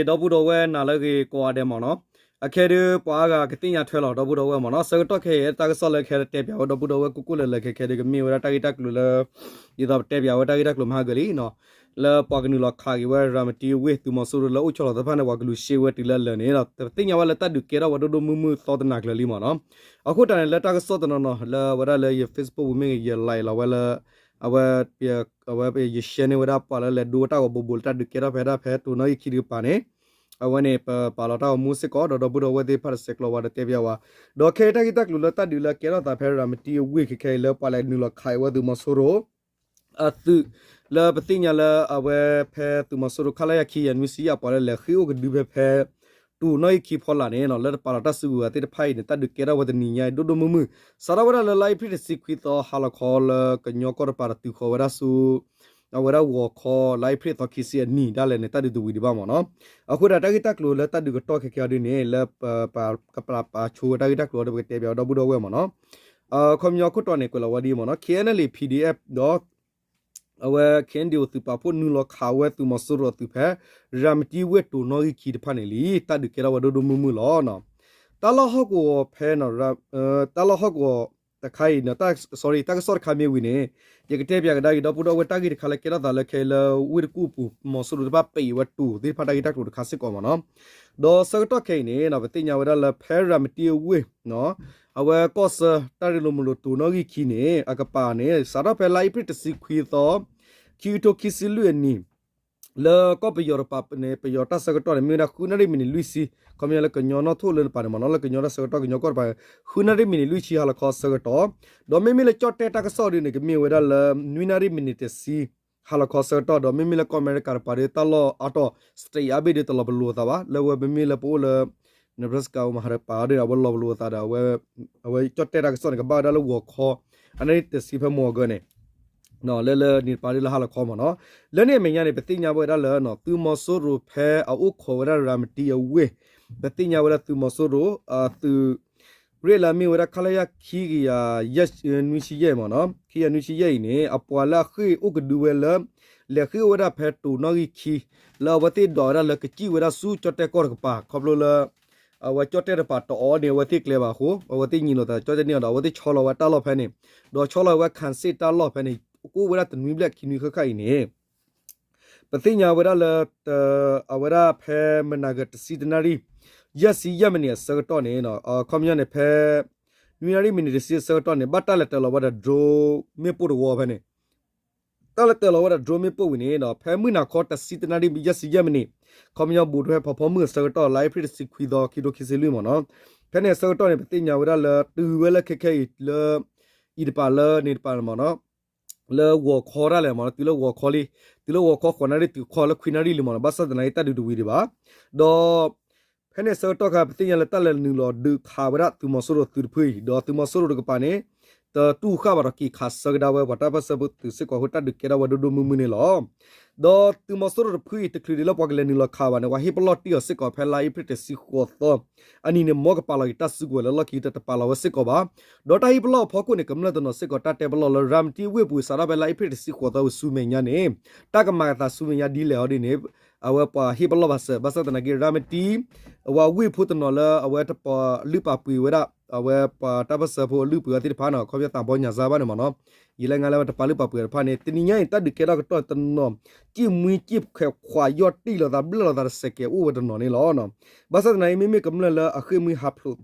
ဒီပုၢ်ဒီဝဲၢ်နၤလၢအဂ့ၤကိးဂၤဒဲးမ့ၢ်နီၤ, အခဲဒုးပှၤအါဂၤကသ့ၣ်ညါထွဲလီၤ ဒီပုၢ်ဒီဝဲၢ်မ့ၢ်နီၤ, ဆၢကတီၢ်ခဲအံၤ တၢ်ကစီၣ်လၢခဲတဲပၠးဝဲဒီပုၢ်ဒီဝဲၢ်ကိးကိးလၢလၢခဲခဲဒုး ကမ့ၢ်ဝဲဒၣ်တၢ်ဂ့ၢ်တၢ်ကျိၤလၢ ဒ်သိးပတဲပၠးဝဲတၢ်ဂ့ၢ်တၢ်ကျိၤမဟါဂၢၤလံနီၤ, လၢပှၤကနုာ်လီၤခးက့ၤဝဲရၤမတံအဝ့ၢ်သုးမီၤစိရိၤလၢအိၣ်ဆီလီၤသ့ၣ်တဖၣ်န့ၣ် ပှၤကလူၤရှဲဝဲတုၤလၢအလၢာ်န့ၣ် ပသ့ၣ်ညါဝဲလၢတၢ်ဒုးကဲထီၣ်ဝဲဒိၣ်ဒိၣ်မုၢ်မုၢ်သီတနၤကျၢၤလံမ့ၢ်နီၤ, အဃိတၢ်န့ၣ်လၢတၢ်ကစီၣ်တနီၤနီၤ လၢအဝဲဒၣ်လၢယ Facebook ပူၤမ့ၢ်ဂ့ၤ ယ like လီၤဝဲလၢ အဝဲ အဝဲယ share န့ၢ်ဝဲဒၣ်ပှၤလၢလဲၤဒိတၢ်ဂီၤဘိးဘိးလၢတၢ်ဒုးကဲထီၣ်ဖဲဒၣ်ဖဲ တိၤနီၣ်ဂံၢ်ခံတကပၤန့ၣ်, အဝဲန့ၣ် ပပာ်လီၤတၢ်ဂီၤမူစ့ၢ်ကီး ဒီးဒီပုၢ်ဒီဝဲၢ်သ့ၣ်တဖၣ်တဆဲးကျိးဝဲဒီးတဲပၠးဝဲ, ဒီးခဲအံၤတၢ်ဂ့ၢ်တၢ်ကျိၤလၢတၢ်ဒုးလၢကဲထီၣ်သးဖဲရၤမတံအဝ့ၢ်ခဲခဲအံၤ လၢပှၤလဲၤနုာ်လီၤခးအီၤဝဲသုးမီၤစိရိၤ အသုး လၢပသ့ၣ်ညါလၢအဝဲဖဲသုးမီၤစိရိၤ ခလရ ခံကယၤနွံဆံယဲၢ် ပှၤလၢလဲၤဃ့ၢ်အိၣ်ကဒုဖဲဖဲ တိၤနီၣ်ဂံၢ်ခံဖီလာ်န့ၣ်နီၤ လၢတပာ်လီၤတၢ်စုကဝဲၤသ့ၣ်တဖၣ်အံၤန့ၣ် တၢ်ဒုးကဲထီၣ်ဝဲတနံၤညါအံၤ ဒိၣ်ဒိၣ်မုၢ်မုၢ် စးထီၣ်ဝဲဒၣ်လၢလါအ့ဖြ့ၣ်တဆံခွံသီ ဟါလီၤခီလၢကညီကီၢ်တပၤတတုၤဃီၤဝဲဒၣ်ဆူ အဝဲဒၣ်ဂီၤခီ လါအ့ဖြ့ၣ်သီခံဆံအနံၤဒၣ်လဲာ်န့ၣ် တၢ်ဒုးတဝံၤဒံးဘၣ်မ့ၢ်နီၤ, အဃိဒၣ်တၢ်ဂ့ၢ်တၢ်ကျိၤလၢတၢ်ဒုးကတီၢ်ခဲခဲအံၤဒ်န့ၣ် လၢပကပာ်ပာ်ဆိဝဲတၢ်ဂ့ၢ်တၢ်ကျိၤဒီးပကတဲပၠးဝဲဒီပုၢ်ဒီဝဲၢ်မ့ၢ်နီၤ, ခီပညီခိၣ်တီန့ၣ် ကွဲးလီၤဝဲဒ်အံၤမ့ၢ်နီၤ ခ့ၣ်အဲၣ်အဲၣ်လ်အ့ၣ် PDF ဒီး အဝဲ ခ့ၣ်အဲၣ်ဒိၣ် သုးပာ်ဖှိၣ်နုာ်လီၤခးဝဲသုးမီၤစိရိၤအသုးဖဲ ရၤမတံဝ့ၢ်တိၤနီၣ်ဂံၢ်ခံတဖၣ်န့ၣ်လံ တၢ်ဒုးကဲထီၣ်ဝဲဒိၣ်ဒိၣ်မုၢ်မုၢ်လီၤ. တၢ်လီၢ်ဟီၣ်ကဝီၤဖဲ တၢ်လီၢ်ဟီၣ်ကဝီၤတခါအံၤ တၢ်ကစီၣ်တခါမ့ၢ်ဝံၤန့ၣ် ယကတဲပၠးကဒါက့ၤဒီပုၢ်ဒီဝဲၢ်တၢ်ဂ့ၢ်တခါလၢကဲထီၣ်သးလၢခဲအံၤလၢဝ့ၢ်တကူၣ်အပူၤ မီၤစိရိၤသ့ၣ်တဖၣ်ပာ်အီၤဝဲတိၤသ့ၣ်တဖၣ်တၢ်ဂ့ၢ်တၢ်ကျိၤတခါစ့ၢ်ကီးမ့ၢ်နီၤ, ဒီးဆၢကတီၢ်ခဲအံၤန့ၣ် ပသ့ၣ်ညါဝဲဒၣ်လၢဖဲရၤမတံအဝ့ၢ် အဝဲကီၢ်ဆၢတၢ်ရ့လိာ်မုာ်လိာ်တိၤနီၣ်ဂံၢ်ခံန့ၣ် အကပၤန့ၣ် စးထီၣ်ဖဲလါအ့ဖြ့ၣ်တဆံခွံသီ ခံကထိခံဆံလွံၢ်အနံၤ လၢကီၢ်ပယီၤတပၤန့ၣ် ပယီၤတၢ်ဆၢကတီၢ်န့ၣ် မ့ၢ်ဝဲဒၣ်ဃုနၣ်ရံၣ်မံးနံးလွံၢ်ဆံ, ခီပညီလၢကညီနီၣ်ထိၣ်လၢတပၤန့ၣ်မ့ၢ်နီၤ လၢကညီတၢ်ဆၢကတီၢ် ကညီကီၢ်တပၤ ဃုနၣ်ရံၣ်မံးနံးလွံၢ်ဆံဟါလီၤခီဆၢကတီၢ်, ဒီးမ့မ့ၢ်လၢကၠီၣ်တဲၣ်တၢ်ကစီၣ်ဒ်န့ၣ် ကမ့ၢ်ဝဲဒၣ်လၢ နွံနၣ်ရံၣ်မံးနံးတဆံ ဟါလီၤခီဆၢကတီၢ် ဒီးမ့မ့ၢ်လၢကီၢ်အမဲရကၤတပၤဒီး တၢ်လီၢ်အါတီၢ် state အါဘ့ၣ်ဒီးတလီၤပလိာ်အသးဘၣ် လၢဝဲမ့မ့ၢ်လၢပအိၣ်လၢ Nebraska Omaha တပၤဒီး အဝဲလီၤပလိာ်အသးဒီး အဝဲကၠီၣ်တဲၣ်တၢ်ကစီၣ်န့ၣ် ကဘၣ်ဝဲဒၣ်လၢဂီၤခီ အနၣ်ရံၣ်တဆံဖဲမုၢ်အဂီၢ်န့ၣ် လၢလၢန့ၣ်တပၤဒ်လၢဟါလီၤခီမ့ၢ်နီၤ, လၢန့ၣ်အမဲာ်ညါန့ၣ် ပသ့ၣ်ညါဝဲဒၣ်လၢ သုးမီၤစိရိၤဖဲအအိၣ်ခိးဝဲဒၣ်ရၤမတံအဝ့ၢ်, ပသ့ၣ်ညါဝဲလၢသုးမီၤစိရိၤ သုး ရ့ၣ်လၢအမ့ၢ်ဝဲဒၣ် ခလရ ခံကယၤ နွံဆံယဲၢ်မ့ၢ်နီၤ, ခံကယၤနွံဆံယဲၢ်အံၤန့ၣ် အပှၤလၢအဃ့ၢ်အိၣ်ကဒုဝဲလၢ လဲၤဃ့ၢ်အိၣ်ဝဲဒၣ်ဖဲတိၤနီၣ်ဂံၢ်ခံ လၢအဝဲသ့ၣ်ဒိးဝဲဒၣ်လၢကစံၣ်ဝဲဒၣ်ဆူကၠီၣ်တဲၣ်ကီၢ်တကပၤ ခီဖျိလၢ အဝဲကၠီၣ်တဲၣ်တပၤတအီန့ၣ် အဝဲသ့ၣ်ကျဲဘၣ်အဃိ အဝဲသ့ၣ်ညံလိာ်သး ကၠီၣ်တဲၣ်န့ၢ်အီၤဒီး အဝဲသ့ၣ်ဆီလီၤဝဲတၢ်လီၢ်ဖဲန့ၣ်, ဒီးဆီလီၤဝဲ ခၣ်စ့ၣ် တၢ်လီၢ်ဖဲန့ၣ် ကအိၣ်ဝဲဒၣ်တနွံဘျဲၣ်ခံနွံဃၣ်ဃၣ်အံၤန့ၣ် ပသ့ၣ်ညါဝဲဒၣ်လၢ အဝဲဒၣ်ဖဲမနၤဂၤတဆံတနၣ်ရံၣ် ယဲၢ်ဆံယဲၢ်မံးနံးအဆၢကတီၢ်န့ၣ် ခီပညီန့ၣ် ဖဲ နွံနၣ်ရံၣ်မံးနံးတဆံအဆၢကတီၢ်န့ၣ် ဘၣ်တၢ်လဲၤတၢၤလီၤဝဲဒၣ် drone မ့ၣ်ပိၢ်တဝီဖဲန့ၣ် တၢ်လဲၤတၢၤလီၤဝဲဒၣ် drone မ့ၣ်ပိၢ်ဝံၤန့ၣ် ဖဲမုၢ်နၤခီတဆံတနၣ်ရံၣ် ယဲၢ်ဆံယဲၢ်မံးနံး ခီပညီဘူးတဖဲဖီဖီမုၢ်အဆၢကတီၢ် လါအ့ဖြ့ၣ်တဆံခွံသီ ခံကထိခံဆံလွံၢ်မ့ၢ်နီၤ, ဖဲန့ၣ်အဆၢကတီၢ်န့ၣ် ပသ့ၣ်ညါဝဲဒၣ်လၢတုၤဝဲလၢခဲခဲအံၤလၢ အံၤတပၤလၢန့ၣ်တပၤမ့ၢ်နီၤ လၢဂီၤခီဒၣ်လဲာ်မ့ၢ်နီၤ တုၤလၢဂီၤခီလံ, တုၤလၢဂီၤခီဃိးနၣ်ရံၣ်တုၤခီလၢခွံနၣ်ရံၣ်လံမ့ၢ်နီၤ ဘၣ်ဆၣ်သနာ်က့တၢ်ဒုးတဝံၤဒံးဘၣ်. ဒီး ဖဲန့ၣ်ဆၢကတီၢ်ခါ ပသ့ၣ်ညါလၢတၢ်လဲၤနုာ်လီၤဒုးခးဝဲဒၣ်သုးမီၤစိရိၤသုးတဖုအံၤ ဒီးသုးမီၤစိရိၤတကပၤန့ၣ် တတူၢ်ဃာ်ဘၣ်ဒီးက့ၤခးဆၢကဒါဝဲပှၤတၢ်ပၢၢ်ဆၢဖိသုးစ့ၢ်ကီးအဃိ တၢ်ဒုးကဲထီၣ်ဝဲဒိၣ်ဒိၣ်မုၢ်မုၢ်န့ၣ်လီၤ. ဒီးသုးမီၤစိရိၤတဖုအံၤ တချုးဒံးလၢပှၤကလဲၤနုာ်လီၤခးဘၣ်န့ၣ် ပှၤဟ့ၣ်ပလီၢ်တံၢ်အီၤစ့ၢ်ကီး ဖဲလါအ့ဖြ့ၣ်တဆံဃိးသီ အနံၤန့ၣ် မ်ကပာ်လီၤက့ၤတၢ်စုကဝဲၤလၢလီၢ်ခံကတၢၢ် တပာ်လီၤဝဲစ့ၢ်ကီးဘၣ်. ဒီးတၢ်ဟ့ၣ်ပလီၢ်အဖီခိၣ်န့ၣ် ကမျၢၢ်တနီၤစ့ၢ်ကီး တၢ်တဲပလီၢ်လၢ ရၤမတံဝ့ၢ်ပူၤ စးထီၣ်ဖဲလါအ့ဖြ့ၣ်တဆံဃိးသီဝံၤဆူမဲာ်ညါန့ၣ် တၢ်ကမၤအသးဆူမဲာ်ညါဒ်လဲၣ်အီၤဒ်န့ၣ် အဝဲပှၤဟ့ၣ်ပလီၢ်ဘၣ်စၢၤ ဘၣ်ဆၣ်သနာ်က့ ရၤမတံ အဝဲဝ့ၢ်ဖိတနီၤလၢအဝဲတပာ်လုၢ်ပာ်ပှ့ၤဝဲဒၣ် အဝဲပှၤတၢ်ပၢၢ်ဆၢဖိအလုၢ်ပှ့ၤအီၤသ့ၣ်တဖၣ်န့ၣ် ခီပညီသးဘီညၣ်စါဘၣ်န့ၣ်မ့ၢ်နီၤ ယလဲငါလဲဝဲတပာ်လုၢ်ပာ်ပှ့ၤတဖၣ်န့ၣ် တနံၤညါအံၤ တၢ်ဒုးကဲထီၣ်ကတီၢ်တနီၤ စံၣ်မှံစံၣ်ခွဲးခွးယီၢ်တံၢ်လိာ်သး ဘျၢၣ်လိာ်သးတစဲးကဲးအိၣ်ဝဲတနီၤန့ၣ်လီၤ. ဘၣ်ဆၣ်သနာ်က့ မ့မ့ၢ်ကမျၢၢ်လၢအဃ့ၢ်မှံဟးဖျိး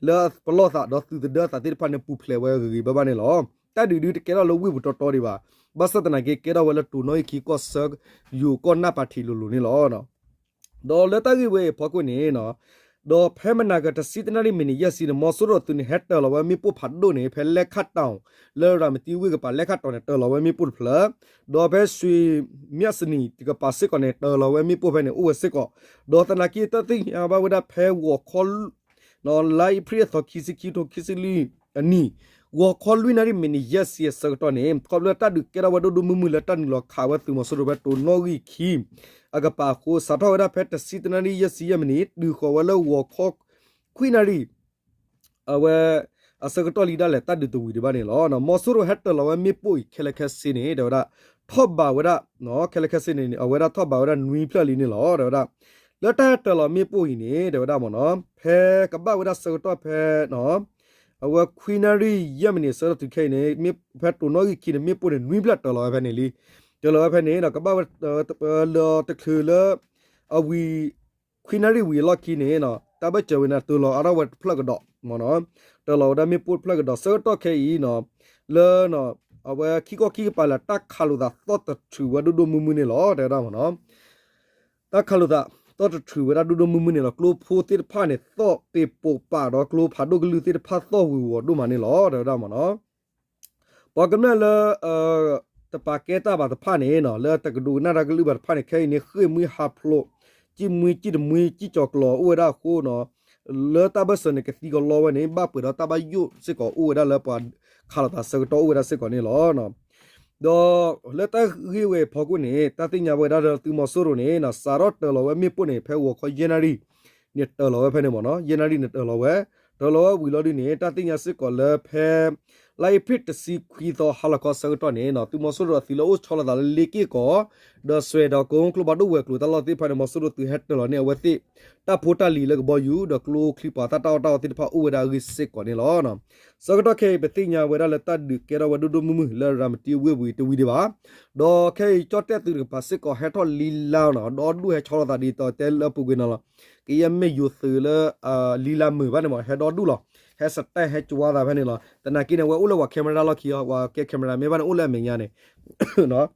လၢပလီၢ်သးဒီးသုးသဒၢသးသ့ၣ်တဖၣ်န့ၣ် ပူၤဖျဲးဝဲဂ့ၤဂ့ၤဘၣ်ဘၣ်န့ၣ်လီၤ. တၢ်ဒုးဒုးတကဲထီၣ်လၢဝ့ၢ်ပူၤတီတီဒံးဘၣ်. ဘၣ်ဆၣ်သနာ်က့ ကဲထီၣ်ဝဲလၢတိၤနီၣ်ဂံၢ်ခံကီၢ်ဆၢ ယိၤကီၢ်နၢ်ပၤထံးလိၤလိၤန့ၣ်လီၤ. ဒီးလၢတၢ်ဂ့ၢ်ဝဲအံၤအဖီခိၣ်န့ၣ် ဒီးဖဲမနၤကၤတဆံတနၣ်ရံၣ်မံးနံးယဲၢ်ဆံန့ၣ် မီၤစိရိၤသုးန့ၣ် ဟဲတၢၤလီၤဝဲမ့ၣ်ပိၢ်ဖးဒိၣ်န့ၣ် ဖဲလဲခၣ်တီၤ လၢရၤမတံဝ့ၢ်ကပၤ လဲခၣ်တီၤန့ၣ် တၢၤလီၤဝဲမ့ၣ်ပိၢ်တဖျၢၣ်, ဒီးဖဲရွှေမျက်စိတကပၤစ့ၢ်ကီးန့ၣ် တၢၤလီၤဝဲမ့ၣ်ပိၢ်ဖဲန့ၣ် အိၣ်ဝဲစ့ၢ်ကီး, ဒီးသနာ်က့ တၢ်သ့ၣ်ညါဘၣ်ဝဲဒၣ်ဖဲဂီၤခီ လါအ့ဖြ့ၣ်အသီခံဆံခံကထိခံဆံလွံၢ်အနံၤ ဂီၤခီလွံၢ်နၣ်ရံၣ်မံးနံးယဲၢ်ဆံအဆၢကတီၢ်န့ၣ် ခီဖျိတၢ်ဒုးကဲထီၣ်ဝဲဒိၣ်ဒိၣ်မုၢ်မုၢ်လၢတၢ်နုာ်လီၤခးဝဲသုးမီၤစိရိၤဖဲတိၤနီၣ်ဂံၢ်ခံ အကပၤအဃိ စးထီၣ်ဝဲဒၣ်ဖဲတဆံတနၣ်ရံၣ်ယဲၢ်ဆံယဲၢ်မံးနံး တုၤဃီၤဝဲလၢဂီၤခီ ခွံနၣ်ရံၣ် အဝဲ အဆၢကတီၢ်လံဒၣ်လဲာ် တၢ်ဒုးတဝံၤဒံးဘၣ်န့ၣ်လီၤ. မီၤစိရိၤဟဲတၢၤလီၤဝဲမ့ၣ်ပိၢ်အံၤ ခဲလၢာ်ခဲဆ့န့ၣ် တဲဝဲဒၣ် ထီၣ်ဘးဝဲဒၣ် ခဲလၢာ်ခဲဆ့န့ၣ် အဝဲဒၣ်ထီၣ်ဘးဝဲဒၣ်နွံဖျၢၣ်လံန့ၣ်လီၤ. တဲဝဲဒၣ် လၢတၢ်ဟဲတၢၤလီၤမ့ၣ်ပိၢ်အံၤန့ၣ် တဲဝဲဒၣ်မ့ၢ်နီၤ ဖဲကဘၣ်ဝဲဒၣ်ဆၢကတီၢ်ဖဲ အဝဲခွံနၣ်ရံၣ်ယဲၢ်မံးနံးဆၢကတီၢ်တုၤခဲအံၤန့ၣ် ဖဲတိၤနီၣ်ဂံၢ်ခံန့ၣ် မ့ၣ်ပိၢ်န့ၣ် နွံဖျၢၣ်တၢၤလီၤဝဲဖဲန့ၣ်လံ. တၢၤလီၤဝဲဖဲန့ၣ် ကဘၣ်ဝဲ လၢတချုးလၢ အဝံၤ ခွံနၣ်ရံၣ်ဝံၤအလီၢ်ခံန့ၣ် တၢ်ဘၢၣ်စၢၤဝဲန့ၣ် တၢၤလီၤအါထီၣ်ဝဲတဖျၢၣ်ကဒီးမ့ၢ်နီၤ. တၢၤလီၤဝဲဒၣ်မ့ၣ်ပိၢ်တဖျၢၣ်ကဒီး ဆၢကတီၢ်ခဲအံၤနီၤ လၢ အဝဲခံခီခံကပၤလၢတၢ်ခးလိာ်သးသီၣ်တထြူးဝဲဒိၣ်ဒိၣ်မုၢ်မုၢ်န့ၣ်လီၤ တဲဝဲဒၣ်မ့ၢ်နီၤ. တၢ်ခးလိာ်သးသီၣ်တထြူးဝဲဒၣ်ဒိၣ်ဒိၣ်မုၢ်မုၢ်န့ၣ်လီၤ. ကျိဖိသ့ၣ်တဖၣ်န့ၣ် သီၣ်ပ့ၤပိာ်ပာ်ဒီးကျိဖးဒိၣ်ကလုၢ်သ့ၣ်တဖၣ်သီၣ်ဝုၤဝီၤဒိၣ်မးန့ၣ်လီၤ တဲဝဲဒၣ်မ့ၢ်နီၤ. ပှၤကမျၢၢ်လၢ တပာ်ကဲတၢ်ဘၣ်တဖၣ်န့ၣ်နီၤ လၢတကဒိကနၣ်တၢ်ကလုၢ်ဘၣ်တဖၣ်န့ၣ် ခဲအံၤန့ၣ် ဃ့ၢ်မှံဟးဖျိး စံၣ်မှံစံၣ်တမှံစံၣ်ကၠီၤကျီၤအိၣ်ဝဲဒၣ်အဃိနီၤ လၢတၢ်ဘၢၣ်စၢၤန့ၣ် ကသံကလီဝဲန့ၣ် ဘၣ်ပှဲၤဒီးတၢ်ဘၣ်ယိၣ်စ့ၢ်ကီးအိၣ်ဝဲဒၣ်လၢပှၤခးလိာ်သးဆၢကတီၢ်အိၣ်ဝဲဒၣ်စ့ၢ်ကီးန့ၣ်လီၤ. ဒီးလၢတၢ်ဂ့ၢ်ဝဲအဖီခိၣ်န့ၣ် တၢ်သ့ၣ်ညါဝဲဒၣ်လၢသုးမီၤစိရိၤန့ၣ် စးထီၣ်တၢၤလီၤဝဲမ့ၣ်ပိၢ်န့ၣ် ဖဲဂီၤခီယဲၢ်နၣ်ရံၣ်န့ၣ်တၢၤလီၤဝဲဖဲန့ၣ်မ့ၢ်နီၤ ယဲၢ်နၣ်ရံၣ်န့ၣ်တၢၤလီၤဝဲ တၢၤလီၤဝဲဝံၤလီၤဒုန့ၣ် တၢ်သ့ၣ်ညါစ့ၢ်ကီးလၢဖဲ လါအ့ဖြ့ၣ်တဆံခွံသီဟါလီၤခီဆၢကတီၢ်န့ၣ်နီၤ သုးမီၤစိရိၤအသုးလၢအိၣ်ဆီလီၤသးလၢလ့က့ၢ်ကီၢ် ဒီးစွဲးဒီးကိကျိဖးဒိၣ်ဝဲၤကျိၤတၢ်လီၢ်သ့ၣ်တဖၣ်န့ၣ် မီၤစိရိၤသုးဟဲတၢၤလီၤန့ၢ်အဝဲသ့ၣ် တၢ်ဖိတၢ်လံၤလၢကဘီယူၤ ဒီးကျိချံပှၤသၣ်တၢ်အီၣ်တၢ်အီသ့ၣ်တဖၣ်အိၣ်ဝဲဒၣ်အဂ့ၢ်စ့ၢ်ကီးန့ၣ်လီၤ. ဆၢကတီၢ်ခဲအံၤ ပသ့ၣ်ညါဝဲဒၣ်လၢတၢ်ဒုးကဲထီၣ်ဝဲဒိၣ်ဒိၣ်မုၢ်မုၢ်လၢရၤမတံဝ့ၢ်ပူၤအံၤတဝံၤဒံးဘၣ်. ဒီးခဲအံၤကၠီၣ်တဲၣ်သုးတကပၤစ့ၢ်ကီးဟဲထီၣ်လံလါနီၤ ဒီဒူၣ်ဟဲဆီလီၤသးဒ်သိးတဲလၢအပူၤကွံာ်နီၤလီၤ. ကယဲၢ်မ့ၢ်ယိၤသုးလၢ လံလါမုာ်ဘၣ်န့ၣ်မ့ၢ် ဟဲဒီဒူၣ်လီၤ ဟဲစတဲၣ်ဟဲကၠွါသးဖဲန့ၣ်လီၤ. သနာ်က့န့ၣ် အဝဲအိၣ်လၢပှၤ camera လီၢ်ခံအီၤ ပှၤကဲ camera မ့ၢ်ဘၣ်န့ၣ် အိၣ်လၢအမဲာ်ညါန့ၣ် ပျံၤ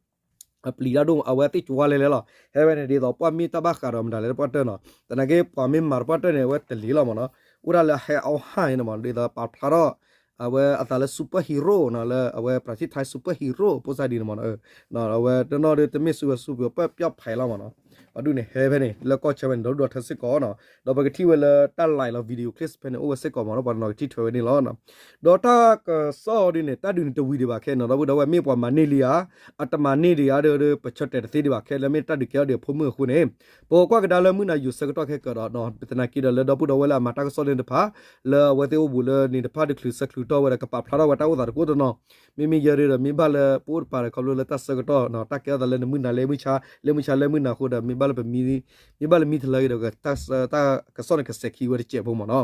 တၢ်ဒိၣ် အဝဲသ့ၣ်ကၠွါလဲၤလဲၤလီၤ. ဟဲဝဲန့ၣ်ဒ်သိးပှၤမ့ၢ်တၢ်ဘၣ်ဃးဒီးမတၤလဲၣ်တပှၢ်တၢၢ်နီၤ သနာ်က့ပှၤမ့ၢ်မၤတပှၢ်တၢၢ်န့ၣ် အဝဲတလံၤလီၤမ့ၢ်နီၤ. အိၣ်ဒၣ်လၢဟဲအီၣ်ဟၣ်န့ၣ်မ့ၢ် ဒ်သိးပာ်ဖျါထီၣ် အဝဲအသးလၢ super hero နီၤ လၢအဝဲ ประเทศไทย super hero ဖိစၢ်ဒ်န့ၣ်မ့ၢ်နီၤ. အဝဲတနီၤဒ်တမ့ၢ် super super ပၢပျီၣ်ဖဲလီၤမ့ၢ်နီၤ. ပှၤဒူၣ်န့ၣ်ဟဲဖဲန့ၣ် လၢကီၢ်ဆၢဝဲန့ၣ် ဒီဒူၣ်ဒီထၢစ့ၢ်ကီးနီၤ. ဒီးပကထံၣ်ဝဲလၢတၢ် live လီၤ video clips ဖဲန့ၣ်အိၣ်ဝဲစ့ၢ်ကီးမ့ၢ်နီၤ ပှၤတနီၤကထံၣ်ထွဲဝဲန့ၣ်လီၤ. ဒီးတၢ်ကစီၣ်ဒ်န့ၣ် တၢ်ဒုးန့ၣ်တဝံၤဒံးဘၣ်ခဲနီၤ ဒီပုၢ်ဒီဝဲၢ် မ့ၢ်ပှၤမၤန့ၢ်လံဧါ အတမၤန့ၢ်ဒံးဧါဒီး ပဆၢတဲာ်တသ့ဒံးဘၣ်ခဲလၢမ့ၢ်တၢ်ဒုးကဲထီၣ်ဒံးအဖိမုၣ်အဃိန့ၣ် ပကကွၢ်ကဒါလၢမုၢ်နၤယိၤဆၢကတီၢ်ခဲကၢၤဒီး သနာ်က့ဒီးလၢဒီပုၢ်ဒီဝဲၢ်လၢအမၤတၢ်ကစီၣ်န့ၣ်တဖၣ် လၢအဝဲသ့ၣ်အိၣ်ဘူးလၢန့ၣ်တဖၣ်တချုးဆၢချုးတီၢ်ဝဲဒီး ကပာ်ဖျါထီၣ်ဝဲတၢ်အိၣ်သးတကိးတနီၤ မ့မ့ၢ်ယဲဒ်ဒီး မ့ၢ်ဘၣ်လၢပအိၣ်တပၤဒီး ခီဖျိလၢတၢ်ဆၢကတီၢ် တၢ်ကဲထီၣ်သးလၢနမုၢ်နၤလၢမုၢ်ဆါ လၢမုၢ်ဆါလၢမုၢ်နၤအဃိဒီး မ့ၢ်ဘၣ်လၢပမံ မ့ၢ်ဘၣ်လၢမံတလၢဂ့ၤဒီး တၢ်ကစီၣ်န့ၣ်ကစဲးခံဝဲတစဲးဖိမ့ၢ်နီၤ.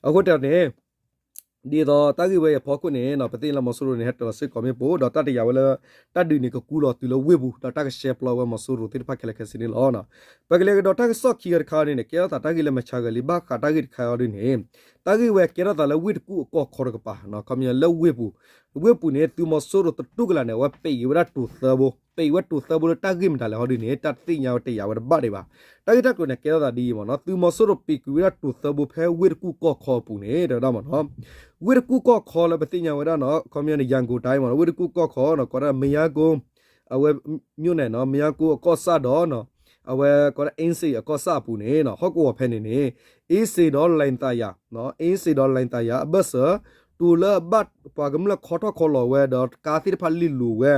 အဃိတၢ်န့ၣ် ဒ်သိးတၢ်ဂ့ၢ်ဝဲအံၤအဖီခိၣ်န့ၣ် ပသ့ၣ်ညါလၢမီၤစိရိၤန့ၣ် ဟဲတၢၤလီၤစ့ၢ်ကီးမ့ၣ်ပိၢ် ဒီးတၢ်တယာ်ဝဲလၢ တၢ်ဒုးန့ၣ်ကကူလီၤတုၤလၢဝ့ၢ်ပူၤ ဒီးတၢ်ကရှဲပျီဝဲမီၤစိရိၤသ့ၣ်တဖၣ်ခဲလၢာ်ခဲဆ့န့ၣ်လီၤ. ပကလဲၤကဒီးတၢ်ကစီၣ်ခံဂၤတခါန့ၣ် ကဲထီၣ်သးတၢ်ဂ့ၢ်လၢမုၢ်ဆါဂၤလံ ဘၣ်ဃးတၢ်ဂ့ၢ်တခါအံၤဒ်န့ၣ် တၢ်ဂ့ၢ်ဝဲကဲထီၣ်သးလၢဝ့ၢ်တကူၣ်အကီၢ်ခီတကပၤ ခီပညီလၢဝ့ၢ်ပူၤ ဝ့ၢ်ပူၤန့ၣ် သုးမီၤစိရိၤသတူၢ်ကလာ်န့ၣ် အဝဲပံးက့ၤဝဲဒၣ်တိၤသၢဘိ ပံးဝဲတိၤသၢဘိလၢတၢ်ဂ့ၢ်မတၤလဲၣ်ဟီဒ်န့ၣ် တၢ်တသ့ၣ်ညါဝဲတယာ်ဝဲတဘၣ်ဒံးဘၣ်. တၢ်ဂ့ၢ်တၢ်ကျိၤန့ၣ် ကဲထီၣ်သးဒ်အံၤမ့ၢ်နီၤ သုးမီၤစိရိၤပံးကွံာ်ဝဲဒၣ်တိၤသၢဘိဖဲဝ့ၢ်တကူၣ်ကီၢ်ခီအပူၤန့ၣ် တဲဝဲဒၣ်မ့ၢ်နီၤ ဝ့ၢ်တကူၣ်ကီၢ်ခီလၢပသ့ၣ်ညါဝဲဒၣ်နီၤ ခီပညီန့ၣ် ရန်ကုန်တိုင်းမ့ၢ်နီၤ ဝ့ၢ်တကူၣ်ကီၢ်ခီနီၤ ကိးဒၣ် မရမ်းကုန်း အဝဲ မြို့နယ်နီၤ မရမ်းကုန်းအကီၢ်စဲၣ်ဒီး အဝဲကိးဒၣ် အင်းစိန် အကီၢ်စဲၣ်အပူၤန့ၣ်နီၤ ဟီၣ်ကဝီၤဖဲန့ၣ်န့ၣ် အင်းစိန်ဒီးလှိုင်သာယာ အင်းစိန်ဒီးလှိုင်သာယာ အဘၢၣ်စၢၤ တိၤလၢအဘၣ်ပှၤကမျၢၢ်ခီထီၣ်ခီလီၤဝဲ ဒီးကါသ့ၣ်တဖၣ်လ့ၣ်လိၤဝဲ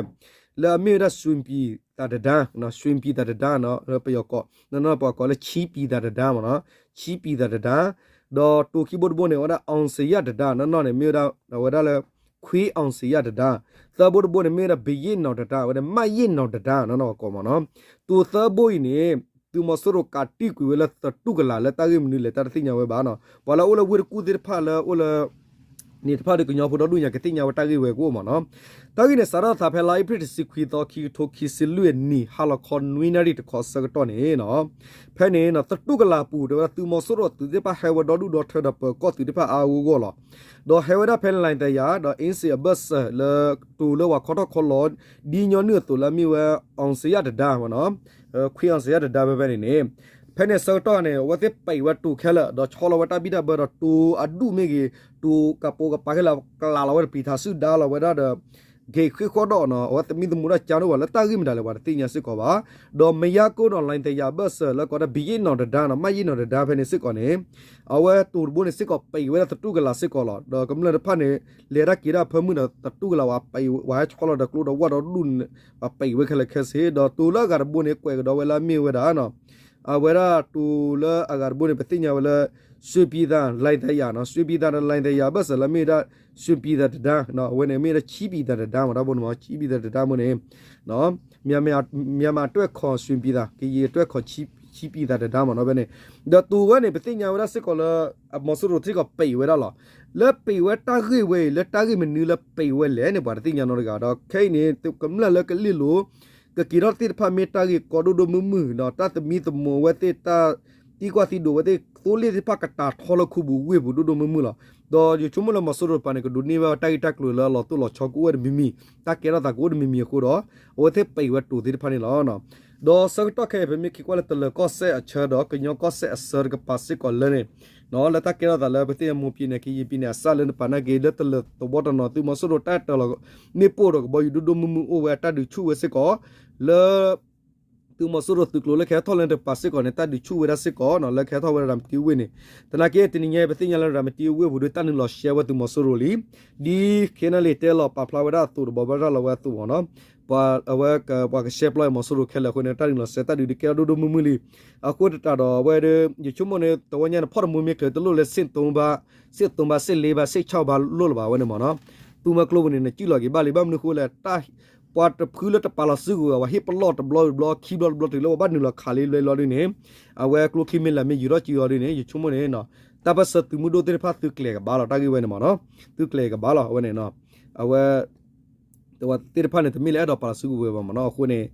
လၢအမ့ၢ်ဝဲဒၣ် ရွှေပြည်သာတံတား ရွှေပြည်သာတံတားနီၤ ပယီၤကိး နီၢ်နီၢ်ပှၤကိးလၢ ရွှေပြည်သာတံတားမ့ၢ်နီၤ ရွှေပြည်သာတံတား ဒီးတိၤခံဘိတဘိန့ၣ် အဝဲဒၣ် အောင်ဇေယျတံတား နီၢ်နီၢ်န့ၣ် မ့ၢ်ဝဲဒၣ် ခွံအောင်ဇေယျတံတား သၢဘိတဘိန့ၣ် မ့ၢ်ဝဲဒၣ် ဘုရင့်နောင်တံတား အဝဲဒၣ် မရင့်နောင်တံတား နီၢ်နီၢ်ပှၤကိးမ့ၢ်နီၤ တိၤသၢဘိအံၤန့ၣ် သုးမီၤစိရိၤကးတံၢ်ကွံာ်ဝဲလၢသတူၢ်ကလာ်လၢတၢ်ဂ့ၢ်မနုၤလဲၣ် တၢ်တသ့ၣ်ညါဝဲဘၣ်နီၤ ပှၤလၢအိၣ်လၢဝ့ၢ်တကူၣ်သ့ၣ်တဖၣ်လၢအိၣ်လၢ န့ၣ်တဖၣ်ဒီးကညီဖိဒီဒူၣ်ညါကသ့ၣ်ညါဝဲတၢ်ဂ့ၢ်ဝဲကအိၣ်မ့ၢ်နီၤ တၢ်ဂ့ၢ်န့ၣ် စးထီၣ်သးဖဲလါအ့ဖြ့ၣ်တဆံခွံသီ ခံကထိခံဆံလွံၢ်အနံၣ် ဟါလီၤခီနွံနၣ်ရံၣ်တခီဆၢကတီၢ်န့ၣ်နီၤ ဖဲန့ၣ်နီၤ သတူၢ်ကလာ်ပူၤ တဲဝဲဒၣ်သုးမီၤစိရိၤအသုးသ့ၣ်တဖၣ်ဟဲဝဲဒီဒူၣ်ဒီထၢဒီးပၢၤကီၢ်သုးသ့ၣ်တဖၣ်အါအါဂီၢ်ဂီၢ်လီၤ ဒီးဟဲဝဲဒၣ်ဖဲလၢ လှိုင်သာယာ ဒီး အင်းစိန် အဘၢၣ်စၢၤလၢ တိၤလၢပှၤခီထီၣ်ခီလီၤ ဒ်ညီနုၢ်အသိးလၢအမ့ၢ်ဝဲ အောင်ဇေယျတံတားမ့ၢ်နီၤ ခွံအောင်ဇေယျတံတားဖဲဖဲန့ၣ်န့ၣ် ဖဲန့ၣ်ဆၢကတီၢ်န့ၣ် အဝဲသ့ၣ်ပံးဝဲတိၤခဲလၢာ် ဒီးဆီလီၤဝဲတၢ်ဘံၣ်တၢ်ဘၢဒီးတိၤအဒူၣ်မ့ၢ်ဂ့ၤ တိၤကပိာ်ကပၤခဲလၢာ် ကလးလီၤဝဲတပျံၤထးဆူၣ်ဒါလီၤဝဲဒၣ်ဒီး ဂ့ၤဃ့ၢ်ဃီဒီးနီၤ အဝဲသမံသမိးတၢ်ကါဒိၣ်ဘၣ်လၢတၢ်ဂ့ၢ်မတၤလဲၣ် ပှၤတသ့ၣ်ညါစ့ၢ်ကီးဘၣ် ဒီးမရမ်းကုန်းဒီးလှိုင်သာယာ အဘၢၣ်စၢၤလၢကိးဒၣ် ဘုရင့်နောင်တံတားနီၤ မရင့်နောင်တံတားဖဲန့ၣ်စ့ၢ်ကီးန့ၣ် အဝဲတိၤတဘိန့ၣ်စ့ၢ်ကီးပံးဝဲဒၣ်သတူၢ်ကလာ်စ့ၢ်ကီးလီၤ ဒီးကမျၢၢ်တဖၣ်န့ၣ် လဲၤတၢ်က့ၤတၢ်ဖၢမုၢ်ဒီးသတူၢ်ကလာ်ဝဲပံးဝဲဟဲဆီလီၤဒီးကျိဒီးဝၣ်ဒီဒူၣ် ပံးဝဲခဲလၢာ်ခဲဆ့ ဒီးတိၤလၢအဂၤတဘိန့ၣ် ကွဲးကဒီးဝဲလၢအမ့ၢ်ဝဲဒၣ်နီၤ အဝဲဒၣ်တိၤလၢအဂၤတဘိန့ၣ် ပသ့ၣ်ညါဝဲလၢ ရွှေပြည်သာ လှိုင်သာယာနီၤ ရွှေပြည်သာဒီး လှိုင်သာယာ အဘၢၣ်စၢၤလၢအမ့ၢ်ဝဲဒၣ် ရွှေပြည်သာတံတား အဝဲန့ၣ်မ့ၢ်ဝဲဒၣ် ချံပံၤသးတံတား မ့ၢ်တၢ်ဘိန့ၣ်မ့ၢ် ချံပံၤသးတံတားမ့ၢ်န့ၣ် မြန်မာအတွဲ့ခေါ် ရွှေပြည်သာ ကရင်အတွဲ့ခေါ် ချံ ဆံပံသးတဒါမ့ၢ်နီၤဖဲန့ၣ်, ဒီးတိၤဝဲန့ၣ် ပသ့ၣ်ညါဝဲဒၣ်စ့ၢ်ကီးလၢ အမီၤစိရိၤစ့ၢ်ကီးပံးဝဲဒၣ်လီၤ. လၢပံးဝဲတၢ်ဂ့ၢ်ဝဲအံၤ လၢတၢ်ဂ့ၢ်မနုၤလၢပံးဝဲလဲၣ်န့ၣ် ပှၤတသ့ၣ်ညါနီတဂၤဒီး ခဲအံၤန့ၣ် ကမျၢၢ်လၢကလ့ၣ်လိၤ ကက့ၤထီၣ်သ့ၣ်တဖၣ်မ့ၢ်တၢ်ဂ့ၢ်ကီဒိၣ်ဒိၣ်မုၢ်မုၢ်ဒီး တၢ်သမံသမိးဝဲသ့ၣ် တၢ်သံကွၢ်သံဒိးဝဲသ့ၣ် သိလ့ၣ်သ့ၣ်တဖၣ်ကတာ်ထီလၢခူပူၤဝ့ၢ်ပူၤ ဒိၣ်ဒိၣ်မုၢ်မုၢ်လီၤ. ဒီးယဆိကမိၣ်လၢမီၤစိရိၤတပၤန့ၣ် ကဒိးန့ၢ်ဘၣ်ဝဲတၢ်ဂ့ၢ်တၢ်ကျိၤလၢအလီၤတိၢ်လီၤဆီကအိၣ်ဝဲတမံၤမံၤ, တၢ်ကဲထီၣ်သးကအိၣ်တမံၤမံၤအဃိဒီး အဝဲသ့ၣ်ပံးဝဲတိၤသ့ၣ်တဖၣ်န့ၣ်လီၤ. ဒီးဆၢကတီၢ်ခဲအံၤ ပမ့ၢ်က့ၤကွၢ်လၢတလၢၤကီၢ်စဲၣ်အဆၢဒီး ကညီကီၢ်စဲၣ်အဆၢတကပၤစ့ၢ်ကီးလၢန့ၣ် လၢတၢ်ကဲထီၣ်သးလၢပသ့ၣ်ညါ မွန်ပြည်နယ် ကရင်ပြည်နယ် အစၢ်လၢနပာ်နာ်က့ လၢတလၢၤသဝီတနီၤ သုးမီၤစိရိၤတၢ်တၢၤလီၤ မ့ၣ်ပိၢ်ဒီးကဘီယူၤဒိၣ်ဒိၣ်မုၢ်မုၢ်အိၣ်ဝဲအတၢ်ဒုးဆူၣ်ဝဲစ့ၢ်ကီး လၢ သုးမီၤစိရိၤသုးကျိၤလၢကဟဲထီၣ်လၢတကပၤစ့ၢ်ကီးန့ၣ် တၢ်ဒုးဆူၣ်ဝဲဒၣ်စ့ၢ်ကီးနီၤ လၢကဟဲထီၣ်ဝဲဒၣ်ရၤမတံဝ့ၢ်န့ၣ်, သနာ်က့ တနံၤညါ ပသ့ၣ်ညါလၢရၤမတံဝ့ၢ်ပူၤဒီး တၢ်နုာ်လီၤရှဲဝဲသုးမီၤစိရိၤလံ. ဒ် KNLA တဲလီၤပာ်ဖျါဝဲဒၣ်အသိး တဘိးဘၣ်တၢ်လီၤဝဲအသိးမ့ၢ်နီၤ, ပှၤအဝဲ ပှၤကရှဲပျီအမီၤစိရိၤခဲလၢာ်အဃိန့ၣ် တၢ်နုာ်လီၤရှဲတၢ်ဒုးတကဲထီၣ်ဒိၣ်ဒိၣ်မုၢ်မုၢ်လံ. အဃိသတးဒီးအဝဲဒီး ယဆိကမိၣ်န့ၣ် တဝီညါန့ၣ် ဖီၣ်တမူမ့ၢ်ချုးတလိၣ်လၢ စစ်သုံးပါး, စစ်သုံးပါး စစ်လေးပါး စစ်ခြောက်ပါးလိၣ်လၢၤဘၣ်ဝဲန့ၣ်မ့ၢ်နီၤ, သုးမီၤကျိၤပူၤန့ၣ် နစံၣ်လီၤက့ၤဘၣ်လံ ဘၣ်မနုၤအဃိလဲၣ် တၢ် ပှၤတဖုလၢတပာ်လီၤစုကဝဲၤ ပှၤဟ့ၣ်ပလီၢ်တဘျီတဘျီ ခံဘျီတဘျီတုၤလၢပှၤဘၣ်နုာ်လီၤခးလံလွဲလီၤဒ်န့ၣ်, အဝဲကျိချံမ့ၢ်လၢမ့ၢ်ယူၤထီၣ်စုအီၤဒ်န့ၣ် ယဆိကမိၣ်န့ၣ် တၢ်ပၢၢ်ဆၢသုးမုၢ်ဒိၣ်သ့ၣ်တဖၣ်သုကျဲၤကဘၣ်လီၤ တၢ်ဂ့ၢ်ဝဲန့ၣ်မ့ၢ်နီၤ, သုကျဲၤကဘၣ်လီၤ အဝဲန့ၣ် အဝဲ သ့ၣ်တဖၣ်န့ၣ် တမ့ၢ်လၢအဲၣ်ဒိးပာ်လီၤစုကဝဲၤဘၣ်မ့ၢ်နီၤ အဃိန့ၣ်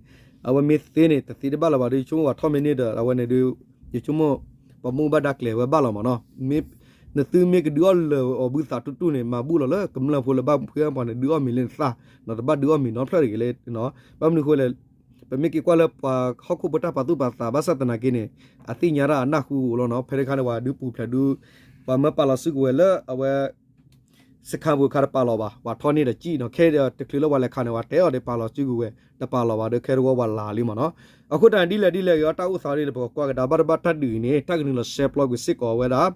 အဝဲမ့ၢ်သ့န့ၣ် တသ့တဘၣ်လၢၤဘၣ်ဒီး ယဆိကမိၣ်ပှၤထီၣ်မ့ၢ်န့ၢ်ဒီး အဝဲန့ၣ်ဒီး ယဆိကမိၣ် ပှၤမူဘၣ်ဒါကျဲၤဝဲဘၣ်လီၤမ့ၢ်နီၤ, နသုမ့ၢ်ကဒုးအီၣ်လၢၤအီၤဘုသးတူၢ်တူၢ်န့ၣ် မၤဘူၣ်လီၤလၢကမျၢၢ်ဖိလၢဘၣ်ဖှဲပှၤန့ၣ် ဒုးအီၣ်မ့ၤလၢနသၣ်, ဒီးတဘၣ်ဒုးအီၣ်မ့ၤနီတဖျၢၣ်တဂ့ၤလၢ ဘၣ်မနုၤအဃိလဲၣ်, ပမ့ၢ်က့ၤကွၢ်လၢပှၤဟီၣ်ခိၣ်ဖိတၢ်ပာ်သူၣ်ပာ်သးဘၣ်ဆၣ်သနာ်က့န့ၣ် အသ့ၣ်ညါတၢ်အနၢ်ဟူအိၣ်လီၤနီၤ, ဖဲတခါန့ၣ် ပှၤဒုးပူၤဖျဲးဒုး ပှၤမၢပာ်လီၤစုကဝဲၤလၢအဝဲ စခန်းပူၤခါတပာ်လီၤဘၣ်, ပှၤထီၣ်န့ၢ်ဒီးစံၣ်နီၤ, ခဲဒီးတချုးလၢပှၤလဲၤခးန့ၣ် ပှၤတဲအီၤဒီးပာ်လီၤစုကဝဲၤ တပာ်လီၤဘၣ်ဒီး ခဲတဝီပှၤလၢ်လံမ့ၢ်နီၤ, အဃိတၢ်ဒ်လဲၣ်ဒ်လဲၣ်ဂ့ၤ အတၢ်အိၣ်သးဒ်န့ၣ် ပကကွၢ်ကဒါဘၣ်တဘၣ်တၢ်ဒုးအံၤန့ၣ် တၢ်ကနုာ်လီၤရှဲပျီကွံာ်စ့ၢ်ကီးဝဲဒၣ်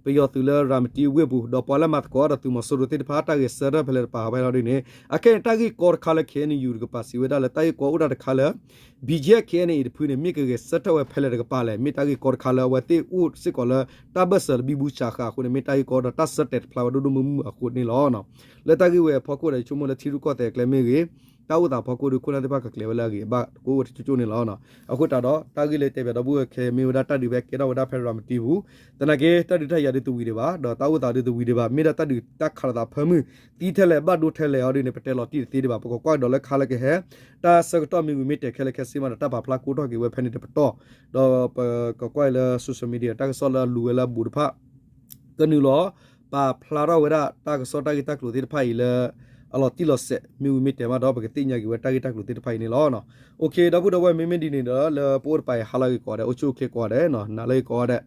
ပယီၤသုးလၢရၤမတံဝ့ၢ်ပူၤ ဒီးပှၤလၢမၤသကိးဒီးသုးမီၤစိရိၤသ့ၣ်တဖၣ် တၢ်ဂဲၤဆၢထၢၣ်ဖဲလဲၣ်တပၤဝဲလီၤဒ်န့ၣ် အခဲအံၤတၢ်ဂ့ၢ်ကီတခါလၢ KNU တကပၤစံးဝဲဒၣ်လၢတၢ်ဂ့ၢ်ကီအိၣ်ဒၣ်တခါလၢ ဘံၣ်ကၠဲၣ် KNA တဖုန့ၣ် မ့ၢ်ကဂဲၤဆၢထၢၣ်ဝဲဖဲလဲၣ်တကပၤလဲၣ်, မ့ၢ်တၢ်ဂ့ၢ်ကီတခါလၢအဝဲသ့ၣ်အိၣ်စ့ၢ်ကီးလၢ တၢ်ဘၢၣ်စၢၤလၢဘံဘူဆးဃာ်အဃိန့ၣ် မ့ၢ်တၢ်ဂ့ၢ်ကီဒီးတၢ်ဆၢတဲာ်တဖျါဝဲဒိၣ်ဒိၣ်မုၢ်မုၢ်အဃိန့ၣ်လီၤ. လၢတၢ်ဂ့ၢ်ဝဲအဖီခိၣ်ဒီး ယဆိကမိၣ်လၢထံရူၢ်ကီၢ်သဲးအကျဲမ့ၢ်ဂ့ၤ, တၢ်အိၣ်သးအဖီခိၣ်ဒီး ခိၣ်နၢ်သ့ၣ်တဖၣ်ကကျဲၤဝဲလၢအဂ့ၤအဘၣ်တကိးဝဲတကၠိကၠိန့ၣ်လီၤ. အဃိသတးဒီး တၢ်ဂ့ၢ်လၢတဲဘၣ်ဒီပုၢ်ဝဲၢ်ခဲအံၤ မ့ၢ်ဝဲဒၣ်တၢ်ဒုးဖဲကဲထီၣ်ဝဲဒၣ်ဖဲရၤမတံပူၤ, သနာ်က့ တၢ်ဒုးတၢ်ယၤဒုးတဝံၤဒံးဘၣ်, ဒီးတၢ်အိၣ်သးဒုးတဝံၤဒံးဘၣ်, မ့ၢ်ဒၣ်တၢ်ဒုးတၢ်ခးလိာ်သးဖၢမုၢ် သံထဲလဲၣ်ဘၣ်ဒိထဲလဲၣ်အီၤဒ်န့ၣ် ပတဲလီၤတံၢ်တသ့ဒံးဘၣ်, ပကကွၢ်ကဒီးလၢခါလၢကဟဲ တၢ်ဆၢကတီၢ်မ့ၢ်ဝံၤမ့ၢ်တဲာ်ခဲလၢာ်ခဲဆ့မးဒီး တၢ်ပာ်ဖျါကိးထီၣ်က့ၤဝဲဖဲန့ၣ်တပတီၢ်, ဒီးပကကွၢ်အံၤလၢ social media တၢ်ကစီၣ်လၢအလူၤဝဲလၢအဘူးတဖၣ် ကနုာ်လီၤ ပာ်ဖျါထီၣ်ဝဲဒၣ်တၢ်ကစီၣ်တၢ်ဂ့ၢ်တၢ်ကျိၤသ့ၣ်တဖၣ်အံၤလၢ အလီၤတံၢ်လီၤဆဲး မ့ၢ်ဝံၤမ့ၢ်တဲာ်မးဒီး ပကသ့ၣ်ညါက့ၤဝဲတၢ်ဂ့ၢ်တၢ်ကျိၤသ့ၣ်တဖၣ်အံၤန့ၣ်လီၤ. အိၣ်ခ့ ဒီပုၢ်ဒီဝဲၢ် မ့မ့ၢ်ဒ်န့ၣ်ဒီး လၢပအိၣ်တပၤအံၤ ဟါလၢဂ့ၤကိးဂၤဒဲး အိၣ်ဆူၣ်အိၣ်ချ့ကိးဂၤဒဲးနီၤ, နၤလၢဂ့ၤကိးဂၤဒဲး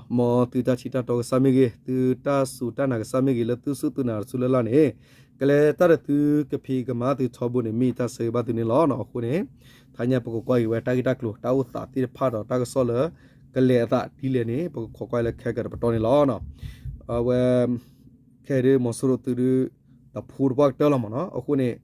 မ်သုတၢ်ဆံးတၢ်တီကစၢ်မ့ၢ်ဂ့ၤ, သုတၢ်စူၢ်တၢ်နာ်ကစၢ်မ့ၢ်ဂ့ၤ လၢသုစူၢ်သုနာ်တစူၢ်လၢ်လၢ်န့ၣ် ကလဲၤတၢ်ဒီးသုကဖံးကမၤသုထီဘိန့ၣ် မ့ၢ်တၢ်ဆၢဂ့ၤဘၣ်သုန့ၣ်လီၤ. အဃိန့ၣ် ခါညါပကကွၢ်က့ၤဝဲတၢ်ဂ့ၢ်တၢ်ကျိၤ တၢ်အိၣ်သးသ့ၣ်တဖၣ်ဒီးတၢ်ကစီၣ်လၢ ကလဲၤအသးဒ်လဲၣ်န့ၣ် ပကခိးကွၢ်လၢခဲကတပတီၢ်န့ၣ်လီၤ. အဝဲ ခဲအံၤဒ်မီၤစိရိၤသုးဒုး တဖိတပှၢ်ကတၢၢ်လီၤမ့ၢ်နီၤ. အဃိန့ၣ်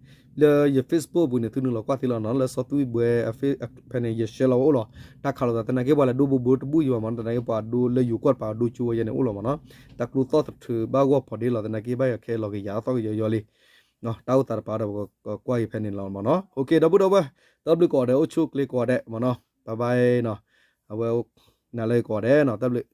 လၢယ Facebook ပူၤန့ၣ် သုနုာ်လီၤကွၢ်သ့လီၤနီၤ, လၢစီၤသွံၣ်ဘှဲ ဖဲန့ၣ် ယ share လီၤဝဲအိၣ်လီၤ. တၢ်ခးလိာ်သးသနာ်က့ ပှၤလဲၤဒိဘိဘိတဘူၣ်ယံၤဘၣ်မ့ၢ်နီၤ, သနာ်က့ပှၤဒိလၢယိၤကီၢ်တပၤဒိကၠိဝဲယဲန့ၣ်အိၣ်လီၤမ့ၢ်နီၤ. တၢ်ကျိသီၣ်သထြၢးဘၣ်ဂီၢ်ဖီဒ့လီၤ, သနာ်က့ဘၣ်ယၤခဲလီၤကယၤသီၣ်ကယီၤယီၤလံ တၢ်အိၣ်သးတပၤဒီး ပကကွၢ်က့ၤဖဲန့ၣ်လီၤမ့ၢ်နီၤ. အိၣ်ခ့ ဒီပုၢ်ဒီဝဲၢ် တၢ်ဘျုးကိးဂၤဒဲး အိၣ်ဆူၣ်အိၣ်ချ့ကိးဂၤဒဲးမ့ၢ်နီၤ. Bye bye နီၤ. အဝဲ နၤလၢဂ့ၤကိးဂၤဒဲးနီၤ, တၢ်ဘျုး.